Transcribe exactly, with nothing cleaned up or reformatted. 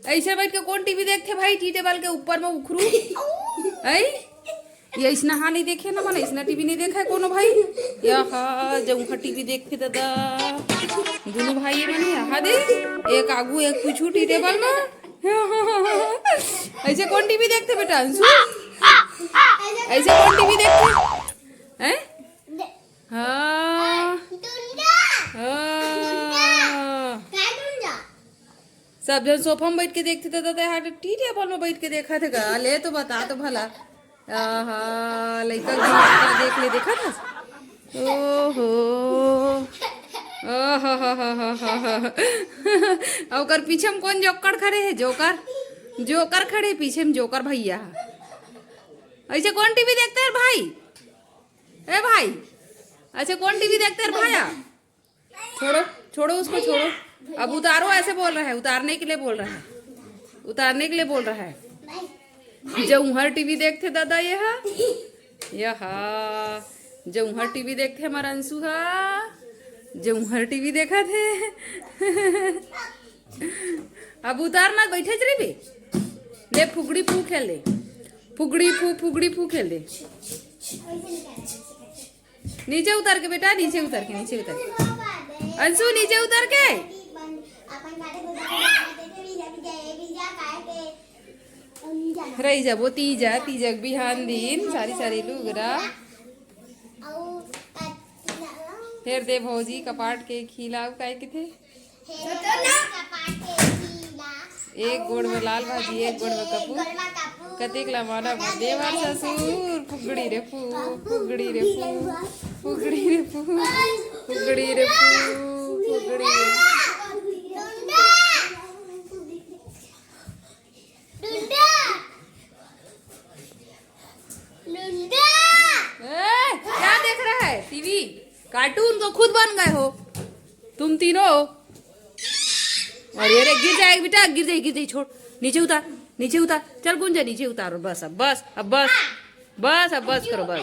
ऐसे बैठ के कौन टीवी देखथे भाई, टी टेबल के ऊपर में उखरू? ऐ, ये ऐसना हाँ नहीं देखे ना, मन ऐसना टीवी नहीं देखा है कोनो भाई। या हा, जऊहा टीवी देखथे दादा, दोनों भाई ये मन यहाँ दे, एक आगू एक पीछू टी टेबल में। ऐसे कौन टीवी देखथे बेटा अंशु? ऐसे कौन टीवी देखथे? हैं? हाँ। हाँ। सब झन सोफा में बैठ के देखथे त, त, त, हाँ, टी टेबल में बैठ के देखथे का? ले तो बता तो भला। आहा, लइका के दिमाग ला देख ले, देखा था? ओहो। ओहो हो हो हो हो हो। अउ ओकर पीछे में कौन जोकर खड़े है? जोकर, जोकर खड़े पीछे में, जोकर भैया। ऐसे कौन टीवी देखता है भाई? ए भाई, ऐसे कौन टीवी देखता है भाया? छोड़ो, छोड़ो उसको, छोड़ो। अब उतारो, ऐसे बोल रहा है, उतारने के लिए बोल रहा है, उतारने के लिए बोल रहा है। जऊहर टीवी देखथे दादा, ये हा, ये हा, जऊहर टीवी देखथे हमारा अंशु हा, जऊहर टीवी देखथे। अब उतार ना, बैठे च रहिबे। ले फुगड़ी फू खेल दे, फुगड़ी फू, फुगड़ी फू खेल दे। नीचे उतर के बेटा, नीचे उतर के, नीचे उतर के। अंशु, नीचे उतर के। रही जाबो तीजा, तीजा के बिहान दिन सारी सारी लुगरा। फेर दे भौजी कपाट के खीला, काय किथे? एक गोड़ में लाल भाजी, एक गोड़ में कपूर। कतेक ला माना बा देवर ससुर, फुगड़ी रे फू, फुगड़ी रे फू, फुगड़ी रे फू, फुगड़ी रे फू, फुगड़ी रे फू। ए, क्या देख रहा है? टीवी, कार्टून तो खुद बन गए हो तुम तीनों। अरे, अरे, गिर जाएगी बेटा, गिर जाएगी, गिर जाएगी, छोड़। नीचे उतार, नीचे उतार, चल गुंजा, नीचे उतार। बस, अब बस, अब बस, बस, अब बस करो, बस।